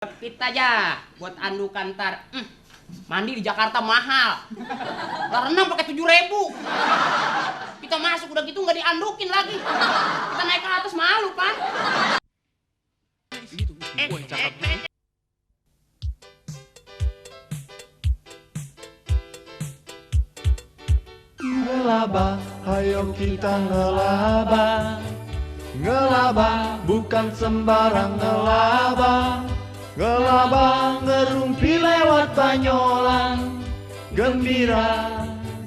Kita aja buat andukan ntar. Mandi di Jakarta mahal. Renang pakai 7.000. Kita masuk udah gitu nggak diandukin lagi. Kita naik ke atas malu kan? Ngelaba, ayo kita ngelaba. Ngelaba, bukan sembarang ngelaba. Ngelaba, ngerumpi lewat Banyolan. Gembira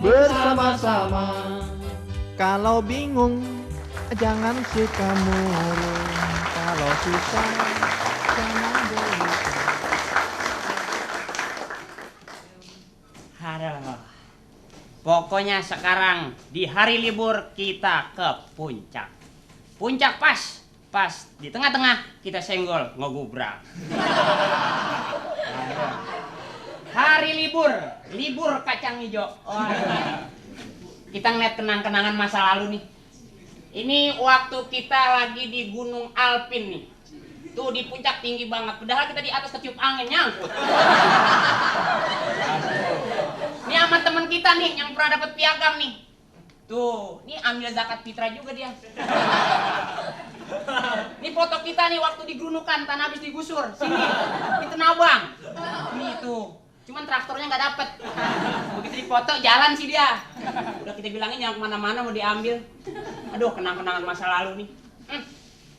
bersama-sama. Kalau bingung, jangan suka murung. Kalau susah, jangan gelisah. Aduh. Pokoknya sekarang di hari libur kita ke puncak. Puncak pas di tengah-tengah kita senggol ngegubrak. Hari libur kacang hijau. Kita ngeliat kenang-kenangan masa lalu nih. Ini waktu kita lagi di Gunung Alpin nih. Tuh di puncak tinggi banget. Padahal kita di atas ketiup angin nyangkut. Ini sama temen kita nih yang pernah dapat piagam nih. Tuh, ini ambil zakat fitrah juga dia. Ini foto kita nih waktu di Grunukan, tanah habis digusur. Sini, di Tenabang. Ini tuh, cuman traktornya nggak dapet. Begitu difoto, jalan sih dia. Udah kita bilangin yang kemana-mana mau diambil. Aduh, kenang-kenangan masa lalu nih.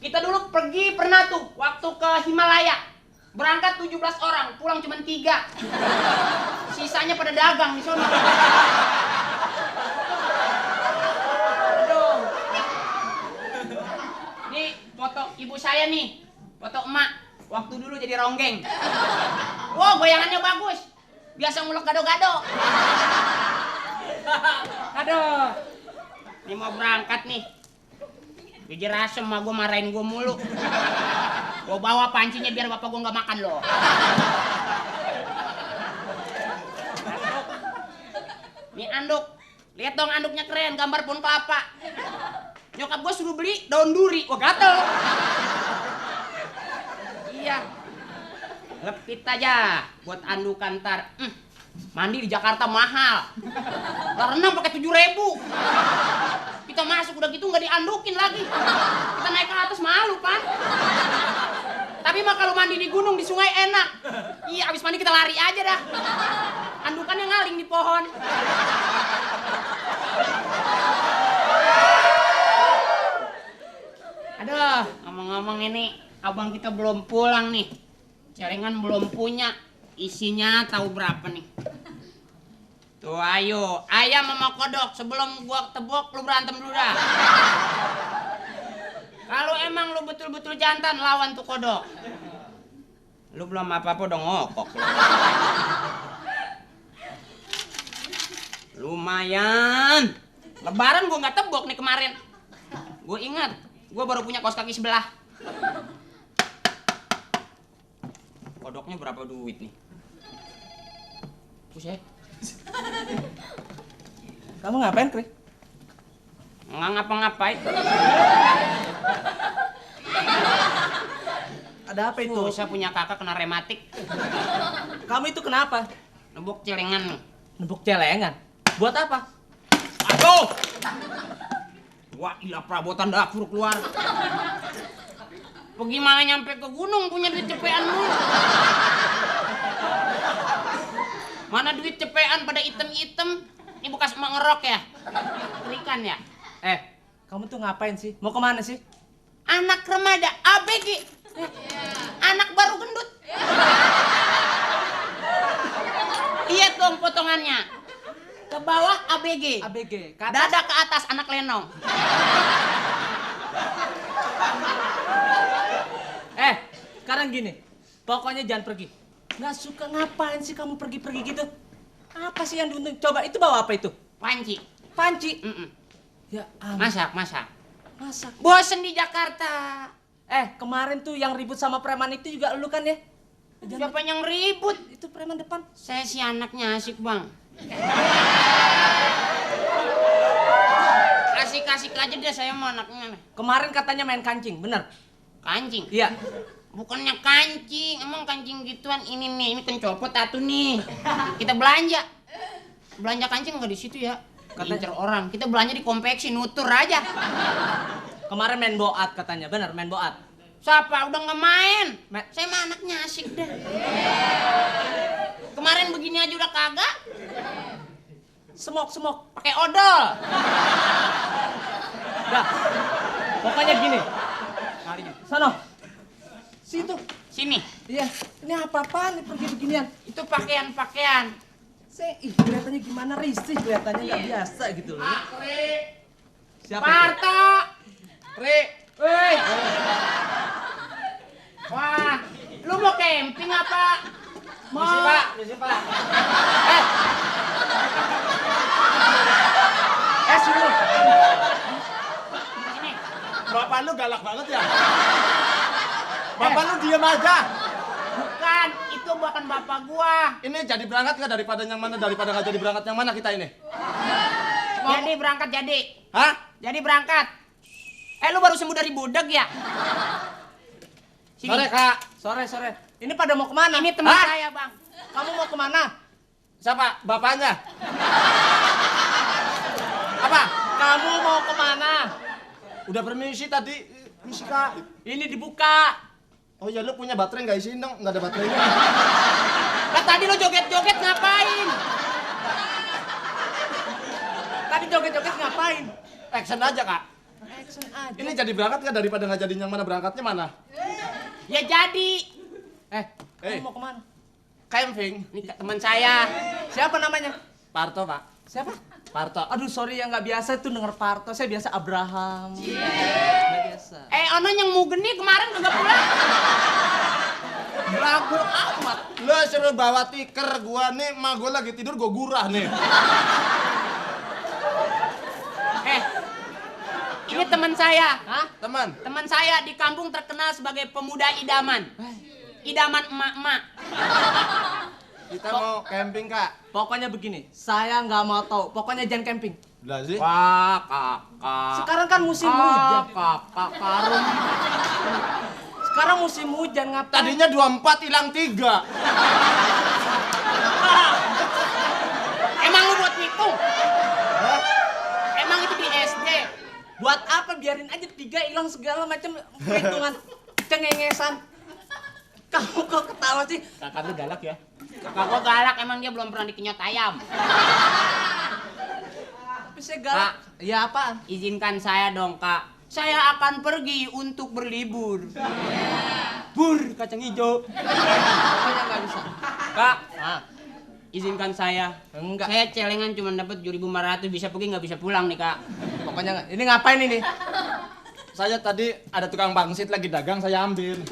Kita dulu pergi pernah tuh, waktu ke Himalaya. Berangkat 17 orang, pulang cuma 3. Sisanya pada dagang di sana. Aduh. Nih foto ibu saya nih, foto emak waktu dulu jadi ronggeng. Wow, goyangannya bagus. Biasa ngulek gado-gado. Aduh. Ini mau berangkat nih. Biji rasem mah gue marahin gue mulu. Gue bawa pancinya biar bapak gue nggak makan loh. Nih anduk, lihat dong anduknya keren, gambar pohon kelapa. Nyokap gue suruh beli daun duri, wah gatel. Iya, lepit aja buat andukan ntar. Mandi di Jakarta mahal. Renang pakai 7.000. Kita masuk udah gitu nggak diandukin lagi. Kita naik ke atas malu kan. Tapi mah kalau mandi di gunung, di sungai enak. Iya, abis mandi kita lari aja dah. Andukannya ngaling di pohon. Aduh, ngomong-ngomong ini, abang kita belum pulang nih. Celengan belum punya. Isinya tahu berapa nih? Tuh ayo, ayam sama kodok. Sebelum gua tebok, lu berantem dulu dah. Kalau emang lu betul-betul jantan, lawan tuh kodok. Lu belum apa-apa udah ngokok. Lumayan. Lebaran gua nggak tebok nih kemarin. Gua ingat, gua baru punya kaos kaki sebelah. Kodoknya berapa duit nih? Buset. Kamu ngapain, Kri? Nggak ngapa-ngapain. Ada apa itu? Saya punya kakak kena rematik. Kamu itu kenapa? Nebuk celengan nih. Nebuk celengan? Buat apa? Aduh! Wah, ilah perabotan dapur keluar. Bagaimana nyampe ke gunung punya duit cepean mulu? Mana duit cepean pada item-item? Ini bekas emak ngerok ya? Berikan ya? Kamu tuh ngapain sih? Mau kemana sih? Anak remaja ABG. Anak baru gendut. Lihat dong potongannya. Ke bawah ABG. ABG. Ke atas? Dada ke atas anak lenong. Sekarang gini. Pokoknya jangan pergi. Nggak suka ngapain sih kamu pergi-pergi gitu? Apa sih yang diuntung? Coba itu bawa apa itu? Panci. Panci. Ya Masak. Masak. Bosen di Jakarta. Kemarin tuh yang ribut sama preman itu juga lu kan ya? Siapa yang ribut? Itu preman depan. Saya si anaknya asik bang. Asik-asik aja deh saya mau anaknya. Kemarin katanya main kancing, bener? Kancing. Iya. Bukannya kancing, emang kancing gituan ini nih, ini kencopot atu nih. Kita belanja. Belanja kancing nggak di situ ya. Incer orang. Kita belanja di konveksi, nutur aja. Kemarin main boat katanya, bener main boat. Siapa? Udah nggak main. Saya mah anaknya asik deh. Kemarin begini aja udah kagak. Semok. Pakai odol. Dah. Pokoknya gini. Sono. Situ. Sini. Iya. Ini apa-apaan nih pergi beginian? Itu pakaian-pakaian. Kelihatannya gimana risih, kelihatannya nggak biasa gitu loh. Siapa itu? Parto. Ri. Woi. Wah, lu mau camping apa? Mau. Misi pak. Sini. Sini. Bapak lu galak banget ya? Bapak lu diem aja. Bukan, itu bukan bapak gua. Ini jadi berangkat nggak daripada yang mana? Daripada nggak jadi berangkat yang mana kita ini? Jadi berangkat jadi. Hah? Jadi berangkat. Lu baru sembuh dari budak ya? Sini. Sore kak. Sore. Ini pada mau kemana? Ini teman Hah? saya, Bang. Kamu mau kemana? Siapa? Bapaknya? Apa? Kamu mau kemana? Udah permisi tadi. Misi kak. Ini dibuka. Oh ya lu punya baterai nggak isiin dong? Nggak ada baterainya. Lah tadi lu joget-joget ngapain? Tadi joget-joget ngapain? Action aja kak. Action aja. Ini jadi berangkat nggak daripada nggak jadi yang mana berangkatnya mana? Ya jadi. Kamu mau kemana? Camping. Ini teman saya. Siapa namanya? Parto pak. Siapa? Parto. Aduh sorry ya nggak biasa tuh denger Parto. Saya biasa Abraham. Nggak biasa. Ono yang mau geni kemarin kagak pulang. Lagu amat. Lu suruh bawa tiker gua nih, emak gua lagi tidur gua gurah nih. Ini teman saya. Hah? Teman. Teman saya di kampung terkenal sebagai pemuda idaman. Idaman emak-emak. Kita mau camping kak. Pokoknya begini, saya nggak mau tahu. Pokoknya jangan camping. Lah sih. Wah, kakak. Sekarang kan musim hujan. Kakak karung. Sekarang musim hujan ngapain? Tadinya 24 hilang 3. Emang lu buat ngitung? Hah? Emang itu di SD? Buat apa? Biarin aja 3 hilang segala macam perhitungan cengengesan. Kamu kok ketawa sih? Kakak lu galak ya? Kakak gua galak, emang dia belum pernah dikenyot ayam. Tapi saya galak. Ya apaan? Izinkan saya dong, Kak. Saya akan pergi untuk berlibur. Bur, kacang hijau. Pokoknya nggak bisa. Kak, Ah, izinkan saya. enggak. Saya celengan cuma dapat 7.500, bisa pergi nggak bisa pulang nih, Kak. Pokoknya nggak. Ini ngapain ini? Saya tadi ada tukang pangsit lagi dagang, saya ambil.